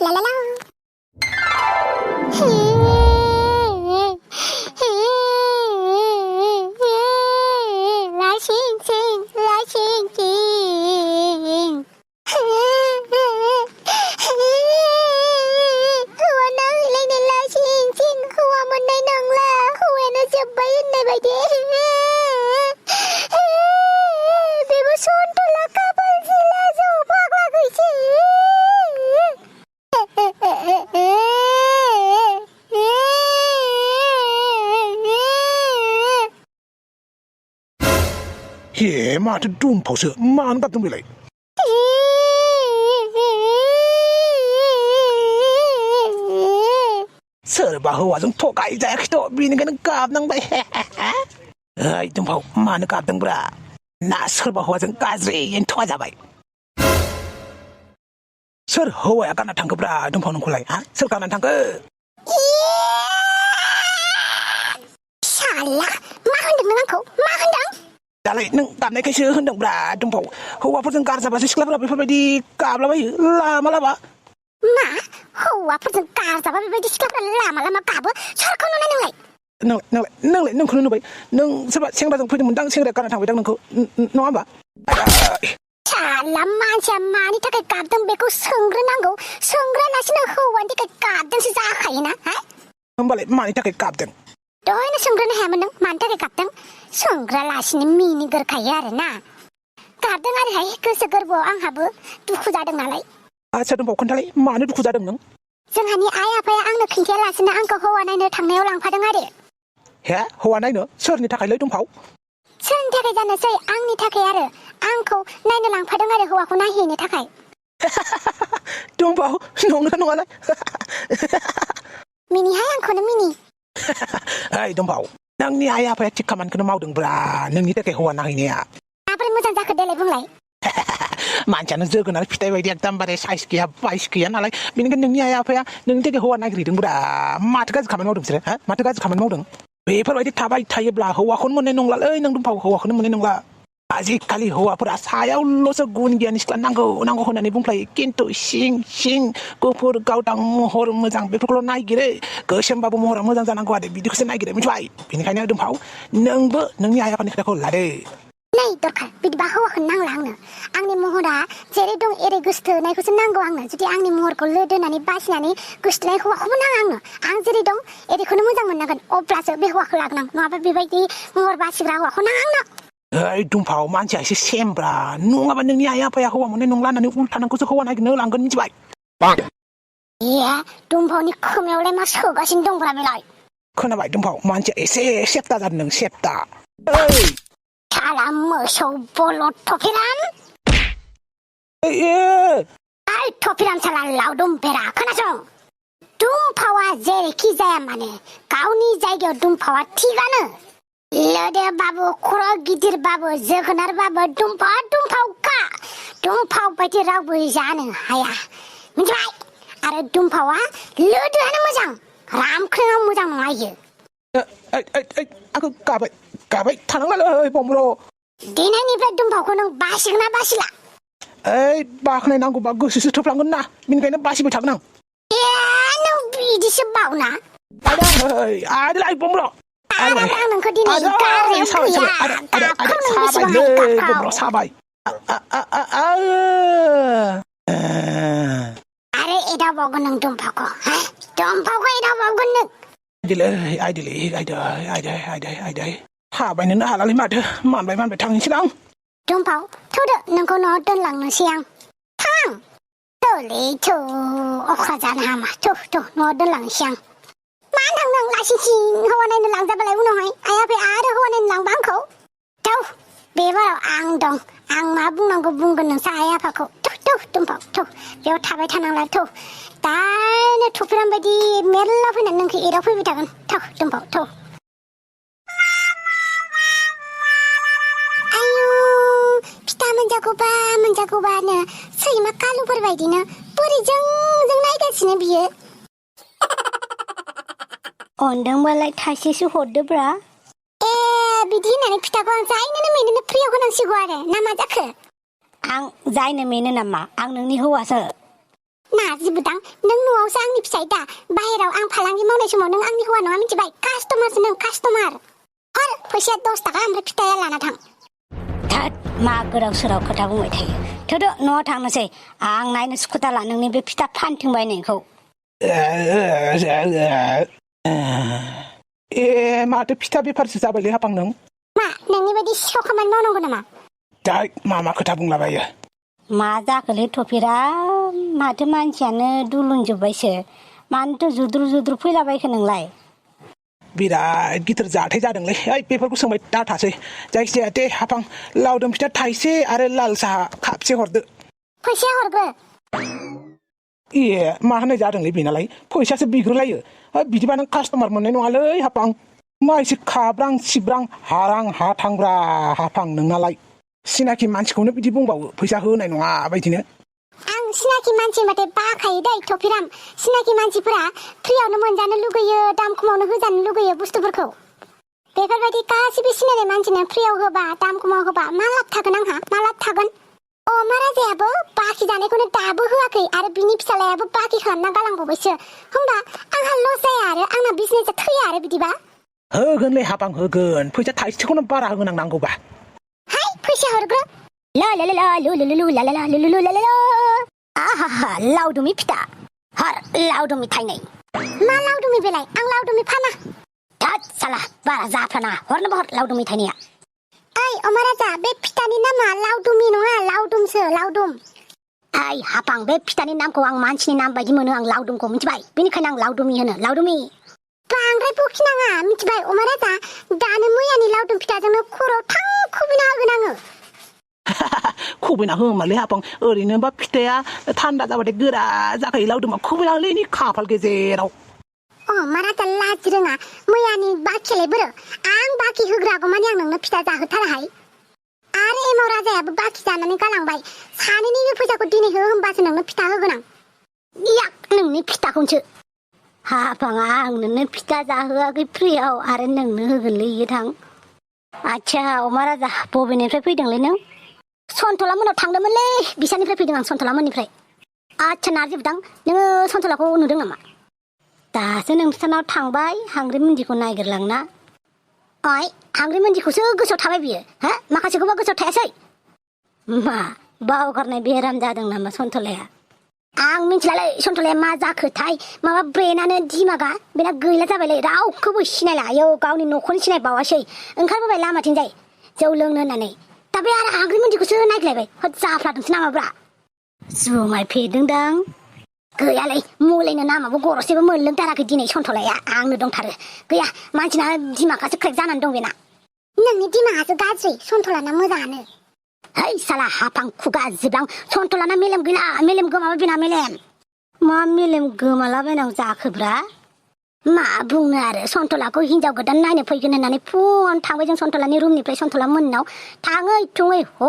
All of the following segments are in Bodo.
la la la. Lại xin xin, lại xin xin. Hùa nâng lên này lại xin xin, hùa một này nâng là hùa nó chụp bấy này bấy đi. Bebo Sontolani kapal sila sopak lagu si. Hề mà thật đun pháo sữa mà nó gặp trong bị lại. Sợ bà hùa giống thô cái ra khi đó bị nó cạp năng bay. Ơi trong pháo mà nó cạp trong bra. Nà sợ bà hùa giống cá gì yên thoa ra vậy. Sợ hùa à cái thằng bra trong pháo nó lại hả? Sợ cái thằng cơ. Salah, makan dengan aku, makan dong. Dalai neng tam này cái sữa hơn đồng bra trong pháo. Hùa phát sinh cá ra bà sẽ scrap lại phải đi cạp lại vậy. Lama lama. Ma, hùa phát sinh cá ra bà đi scrap lama lama cạp. Sao con nó nâng lại? Nâng không vậy. Nâng sao bà xem bà dùng phơi mình đang xem cái thằng vậy đang nâng không. Nó bà. Salah macam mana tak cạp dong beko senggra nanggo. Senggra nasi nak hùa di cạp dong si zakai na, ha? Không bà lại mà ta cái cạp đừng. Doi na senggra na hemen dong, manta cạp dong. Senggra nasi ni mini ger kaya na. Cạp dong ada hai ke seger bo ang habu duku jadeng nalai. Sao đồng bảo con thấy mà nó duku jadeng nâng. Jangan ai apa yang ang nak kintia lasina ang ko hùa nai ne thang neo lang padang ade. Hả? Hùa này nữa, sao người ta cái lấy trong pháo? Sen takai jana say ang ni takai ada. Ang ko nai ne lang padang ade hùa ko nahi ni takai. Trong pháo, nó lại. Mini hai ang ko na mini. Ai trong pháo, nang ni ai apa yang cik kaman kena mau deng bra, nang ni ta cái hùa này nè. Apa yang macam tak kedai bung lai. Mancan aja kan harus kita bagi tambah dari size kia, size kia, nalai. Bini kan nang ni ai apa ya, nang ni ta cái hùa này deng bra, mat kan kaman mau deng sih, ha? Mat kan kaman mau deng. Weh, perlu ada tabai thaya bla hùa kon mana nong la, nang trong pháo hùa kon mana nong la. Aji kali hùa pura saya lo segun dia ni sekolah nanggo hona ni bung play kintu sing ko pur kau tang mohor mezang be pukul naik gire ke sembah mohor mezang jangan gua de bidik sen naik gire mencuai bini kayaknya dum pau nang be nang ni ayah panik ko lade Nai dorkar bid bahawa kenang lang na ang ni mohora jere dong ere gusto nai ko senang go ang na judi ang ni mohor ko lede nani bas nani gusto nai hùa ko nang ang na ang jere dong ere ko mezang menakan o plus be hùa ko lag nang no apa bibaiti mohor bas gra hùa ko nang ang na Ai dum pau manca si sembra nung apa nang ni ayah apa ya hùa mana nong la nani ultan nang ko se hùa naik ne lang kan ni bai bang Iya dum pau ni khomeu le mas ho ga sin dong bra belai Kena bai dum pau manca ese septa dan nang septa ei Salam mesau bolot topiram Ai topiram salah lau dum pera kana song Dum pawa jere ki jaya mane kauni jaiga dum pawa tigana Lode babu kuro gidir babu zogonar babu dum pau ka dum pau baiti rabu jane haya menjai are dum pawa lode ana mojang ram khna mojang nong aye aku kabai tanang la oi pomro dina ni pe dum pau ko nong basina basila bak nai nangku bagus susu toplang na min kaina basi be thang nang no bidi sebau na ada lai pomro ada nang ko dina kare ada sabai le pomro sabai are ida bogon nang dum pau ko ida bogon nang ai ha bai nên ha la limat man bai thang silang dum pau thu de nang ko no don lang no siang thang to le to o kha jan ha ma to no don lang siang man thang nang la si ho nai lang za ba lai no hai ai pe a de ho nai lang bang ko to be ba ang dong ang ma bung nang ko bung ko nang sa ya pa ko to dum pau to yo tha bai thanang la to ta ne thu pram ba di mer la phe nang ki ira phe bi ta kan to dum pau to menjago ba na sai ma kalu perbaidi na puri jeng naikasiनो biयो Ondang balai thasi su hoddo bra बिदि होननानै फिथाखौ आं जायनोनो मेनोनो फ्रियाव होनांसिगौ आरो ना मा जाखो आं जायनो मेनो नामा आं नोंनि हौवासो ना लाजिबोदां नों न'आवसो आंनि फिसाय दा बाहेराव आं फालांगि मावनाय समाव नों आंनि हौवा नङा मिथिबाय कास्टमारसो नों कास्टमार हर फैसाया 10 थाखा ओमफ्राय फिथाया लाना थां थोद मा गोदाव सोराव खोथा बुंबाय थायो थोदो न'आव थांनोसै आं नायनो सुखुथारला नोंनि बे फिथा फानथिंबायनायखौ माथो फिथा बेफारसो जाबायलै हाफां नों मा नोंनि बायदि सिखाव खामानि मावनांगौ नामा दाय मा खोथा बुंलाबायो मा जाखोलै थफिरा माथो मानसियानो दुलुनजोब्बायसो मानोथो जुद्रु फैलाबायखो नोंलाय बिराद गिदिर जाथाय जादोंलै बेफोरखौ सोंबाय दाथासै जायखिजाया दे हाफां लावदुम फिथा थाइसे आरो लाल साहा कापसे हरदो फैसाया हरगो मा होननाय जादोंलै बेनालाय फैसासो बिग्रोलायो बिदिबा नों कास्टमार मोननाय नङालै हाफां मा एसे खाब्रां सिब्रां हारां हाथांब्रा हाफां नोंनालाय सिनाखि मानसिखौनो बिदि बुंबावो फैसा होनाय नङा बायदिनो आं सिनाखि मानसि होनबाथाय बाखायो दै थफिराम सिनाखि मानसिफोरा फ्रियावनो मोनजानो लुगैयो दाम खमावनो होजानो लुगैयो बुस्थुफोरखौ बेफोरबायदि गासिबो सिनायनाय मानसिनो फ्रियाव होबा दाम खमाव होबा मा लाब थागोन आंहा मा लाब थागोन अमा राजायाबो बाखि जानायखौनो दाबो होआखै आरो बिनि फिसालायाबो बाखि खालामना गालांबावबायसो होमबा आंहा लस जाया आरो आंना बिजनेसा थैया आरो बिदिबा होगोनलै हाफां होगोन फैसा थाइसेखौनो बारा होगोन आं नांगौबा हाय फैसा हरग्रो आहा लावदुमि फिथा हर लावदुमि थाइनै मा लावदुमि बेलाय आं लावदुमि फाना थोद साला बारा जाफ्लाना हरनोबो हर लावदुमि थाइनैया ओइ अमा राजा बे फिथानि नामा लावदुमि नङा लावदुमसो लावदुम ओइ हाफां बे फिथानि नामखौ आं मानसिनि नाम बायदि मोनो आं लावदुमखौ मिथिबाय बेनिखायनो आं लावदुमि होनो लावदुमि बांद्राय बखिनाङा मिथिबाय अमा राजा दानो मैयानि लावदुम फिथाजोंनो खर'आव थां खुबैना होगोन आङो खुबैना होमालै हाफां ओरैनोबा फिथाया थान्दा जाबाथाय गोरा जाखायो लावदुमा खुबैना होलै खाफाल गेजेराव अमा राजा लाजि रोङा मैयानि बाखियालाय बोरो आं बाखि होग्रागौ माने आं नोंनो फिथा जाहोथाराहाय आरो एमाव राजायाबो बाखि जानानै गालांबाय सानैनिबो फैसाखौ दिनै हो होमबासो नोंनो फिथा होगोन आं याक नोंनि फिथाखौसो हाफाङा आं नोंनो फिथा जाहोआखै फ्रियाव आरो नोंनो होगोनलै इयो थां आच्छा अमा राजा बबेनिफ्राय फैदोंलै नों सन्तला मोनाव थांदोंमोनलै बिसानिफ्राय फैदों आं सन्तला मोननिफ्राय आच्छा नारजि बुदां नोङो सन्तलाखौ नुदों नामा दासो नोंसानाव थांबाय हांग्रि मुन्दिखौ नायगिरलांना ओइ हांग्रि मुन्दिखौसो गोसोआव थाबाय बियो हा माखासेखौबा गोसोआव थायासै मा बावगारनाय बेराम जादों नामा सन्तलाया आं मिथिलालै सन्तलाया मा जाखोथाय माबा ब्रेनानो दिमागा बेना गैला जाबायलै रावखौबो सिनायला आयौ गावनि न'खौनो सिनायबावासै ओंखारबोबाय लामाथिंजाय जौ लोंनो होननानै दा बे आरो हांग्रि मुन्दिखौसो नायग्लायबाय जाफ्लादोंसो नामाब्रा जुमाय फेदोंदां गैयालै मुलिनो नामाबो गरसेबो मोनलोंथाराखै दिनै सन्तलाया आंनो दंथारो गैया मानसिना दिमागासो क्रेक जानानै दं बेना नोंनि दिमागासो गाज्रि सन्तलाना मोजाङानो है साला हाफां खुगा जिबां सन्तलाना मेलेम गैला मेलेम गोमाबाय बेना मेलेम मा मेलेम गोमालाबायनांगौ जाखोब्रा मा बुंनो आरो सन्तलाखौ हिनजाव गोदान नायनो फैगोन होननानै फुङावनो थांबाय जों सन्तलानि रुमनिफ्राय सन्तला मोननाव थाङै थुङै ह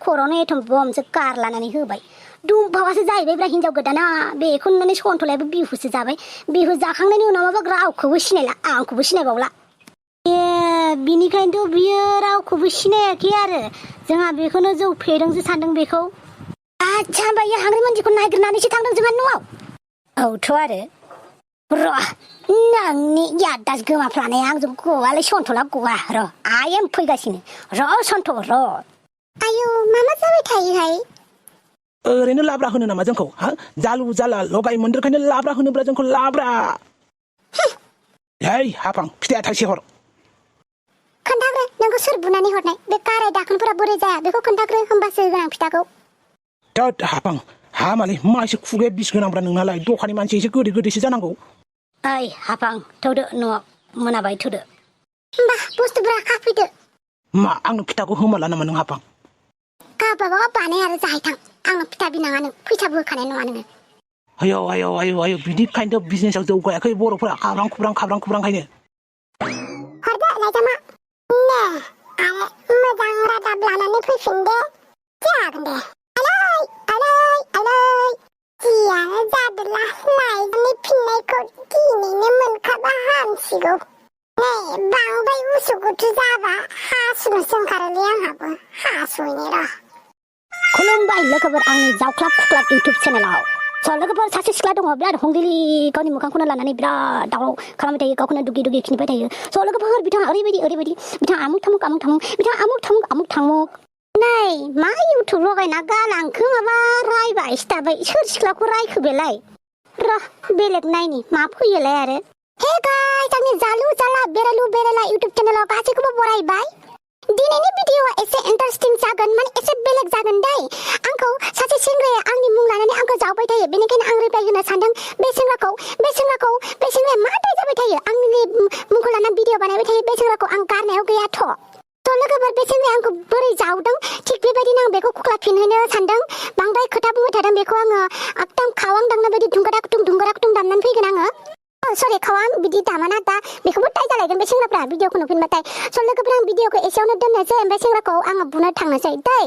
खर'आवनो एथम बमसो गारलानानै होबाय दुमफावासो जाहैबायब्रा हिनजाव गोदाना बेखौ नुनानै सन्तलायाबो बिहुसो जाबाय बिहु जाखांनायनि उनाव माबा रावखौबो सिनायला आंखौबो सिनायबावला बिनिखायनोथ' बियो रावखौबो सिनायाखै आरो जोंहा बेखौनो जौ फेदोंसो सानदों बेखौ आच्छा होमबा इयो हांग्रि मुन्दिखौ नायगिरनानैसो थांदों जोंहा न'आव औथ' आरो र' नोंनि यादास गोमाफ्लानाया आंजों गवालै सन्तला गवा र' आयेम फैगासिनो र' सन्त र' आयौ मा जाबाय थायोहाय ओरैनो लाब्रा होनो नामा जोंखौ हा जालु जाला लगाय मोनदेरखायनो लाब्रा होनोब्रा जोंखौ लाब्रा है हाफां फिथाया थाइसे हर खोन्थाग्रो नोंखौ सोर बुनानै हरनाय बे गाराय दाखोनफोरा बोरै जाया बेखौ खोन्थाग्रो होमबासो होगोन आं फिथाखौ थोद हाफां हामालै मा एसे खुगाया बिस गोनांब्रा नोंनालाय दखाननि मानसि एसे गोदै गोदैसो जानांगौ ओइ हाफां थौदो न'आव मोनाबाय थौदो होमबा बुस्थुफोरा खाफैदो मा आंनो फिथाखौ होमाला नामा नों हाफां गावबागाव बानाय आरो जाहैथां आंनो फिथा बिनाङा नों फैसाबो होखानाय नङा नोङो आयौ बिदिखायनोथ' बिजनेसाव जौगायाखै बर'फोरा खाब्रां खुब्रांखायनो हरदो लायजामा ने आरो मोजां रादाब लानानै फैफिनदो जागोन दे आलै जियानो जादोला लायजामनि फिननायखौ दिनैनो मोनखाबा हामसिगौ नै बांद्राय उसुखुथु जाबा हासुनोसो ओंखारोलै आंहाबो हासुयैनो र' खुलुमबाय लोगोफोर आंनि जावख्लाब खुख्लाब इउटुब चेनेलाव स' लोगोफोर सासे सिख्ला दङ बिराद हंगिलि गावनि मोखांखौनो लानानै बिराद दावराव खालामबाय थायो गावखौनो दुगि खिन्थिबाय थायो स' लोगोफोर बिथाङा ओरैबायदि बिथाङा आमुक थामुक बिथाङा आमुक थामुक नै मा इउटुब लगायना गालांखो माबा रायबाय सिथाबाय सोर सिख्लाखौ रायखो बेलाय र' बेलेग नायनि मा फैयोलाय आरो हे गाइस आंनि जालु जाला बेरायला इउटुब चेनेलाव गासैखौबो बरायबाय दिनैनि भिडिअआ एसे इन्टारेस्टिं जागोन माने एसे बेलेग जागोन दै आंखौ सासे सेंग्राया आंनि मुं लानानै आंखौ जावबाय थायो बेनिखायनो आं रिप्लाइ होनो सानदों बे सेंग्राया मा दाय जाबाय थायो आंनि मुंखौ लाना भिडिअ बानायबाय थायो बे सेंग्राखौ आं गारनायाव गैयाथ' थ' लोगोफोर बे सेंग्राया आंखौ बोरै जावदों थिग बेबायदिनो आं बेखौ खुख्लाफिनहोनो सानदों बांद्राय खोथा बुंबाय थादों बेखौ आङो एकदम खावां दांनाय बायदि दुंगारा कुटुं दामनानै फैगोन आङो सरि खावां बिदि दामाना दा बेखौबो दाय जालायगोन बे सेंग्राफ्रा भिडिअखौ नुफिनबाथाय स' लोगोफोर आं भिडिअखौ एसेयावनो दोननोसै ओमफ्राय सेंग्राखौ आङो बुनो थांनोसै दै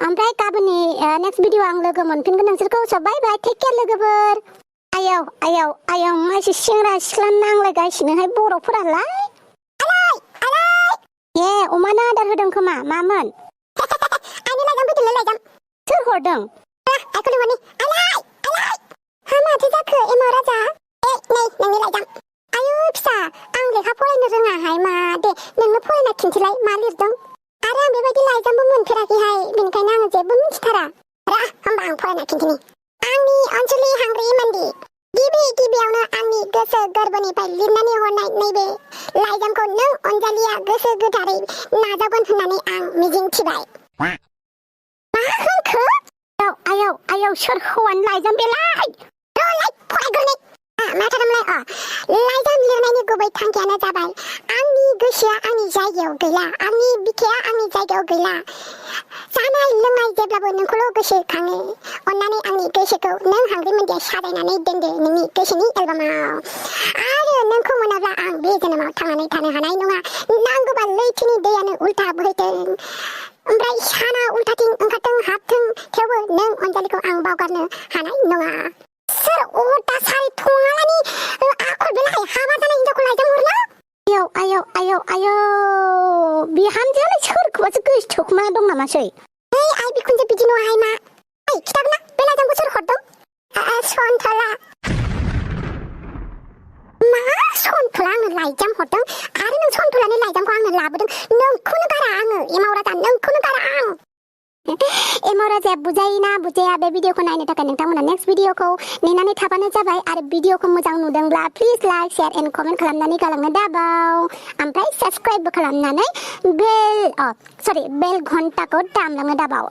ओमफ्राय गाबोननि नेक्स्ट भिडिअ आं लोगो मोनफिनगोन नोंसोरखौ स' बाय बाय टेक केयार लोगोफोर आयौ मानसि सेंग्रा सिख्ला नांलायगासिनोहाय बर'फोरालाय ए अमानो आदार होदों खोमा मामोन आंनि लाइजाम फैदोंलै लाइजाम सोर हरदों आइखौनो हरनि आलाय हा माथो जाखो एमाव राजा नै नोंनि लाइजाम आयु फिसा आं लेखा फरायनो रोङाहाय मा दे नोंनो फरायना खिन्थिलाय मा लिरदों आरो आं बेबायदि लाइजामबो मोनफेराखैहाय बेनिखायनो आङो जेबो मिथिथारा होमबा आं फरायना खिन्थिनि आंनि अनसुलि हांग्रि मन्दि गिबियावनो आंनि गोसो गोरबोनिफ्राय लिरनानै हरनाय नैबे लाइजामखौ नों अनजालिया गोसो गोथारै नाजावगोन होननानै आं मिजिंथिबाय मा होनखो आयौ सोर हौवानि लाइजाम बेलाय फरायग्रोनाय मा थादोंमोनलाय लाइजाम लिरनायनि गुबै थांखियानो जाबाय आंनि गोसोआ आंनि जायगायाव गैला आंनि बिखाया आंनि जायगायाव गैला जानाय लोंनाय जेब्लाबो नोंखौल' गोसोखाङो अन्नानै आंनि गोसोखौ नों हांग्रि मन्दिया साजायनानै दोनदो नोंनि गोसोनि एलबामाव आरो नोंखौ मोनाब्ला आं बे जोनोमाव थांनानै थानो हानाय नङा नांगौबा लैथोनि दैयानो उल्था बोहैथों ओमफ्राय साना उल्थाथिं ओंखारथों हाबथों थेवबो नों अनजालिखौ आं बावगारनो हानाय नङा सोर अटा सारि थङालानि आखल बेलाय हाबा जानाय हिनजावखौ लाइजाम हरनो आयौ बिहामजोआलाय सोरखौबासो गोसोथोखुमा दं नामासै आइ बिखुनजो बिदि नङाहाय मा खिथागोन ना बे लाइजामखौ सोर हरदों सन्तला मा सन्तला आंनो लाइजाम हरदों आरो नों सन्तलानि लाइजामखौ आंनो लाबोदों नोंखौनो गारा आङो एमाव राजा नोंखौनो गारा आं एमाव राजाया बुजायोना बुजाया बे भिडिअखौ नायनो थाखाय नोंथांमोना नेक्स्ट भिडिअखौ नेनानै थाबानो जाबाय आरो भिडिअखौ मोजां नुदोंब्ला please like share and comment खालामनानै गालांनो दाबाव ओमफ्राय साबस्क्राइबबो खालामनानै बेल घन्टाखौ दामलांनो दाबाव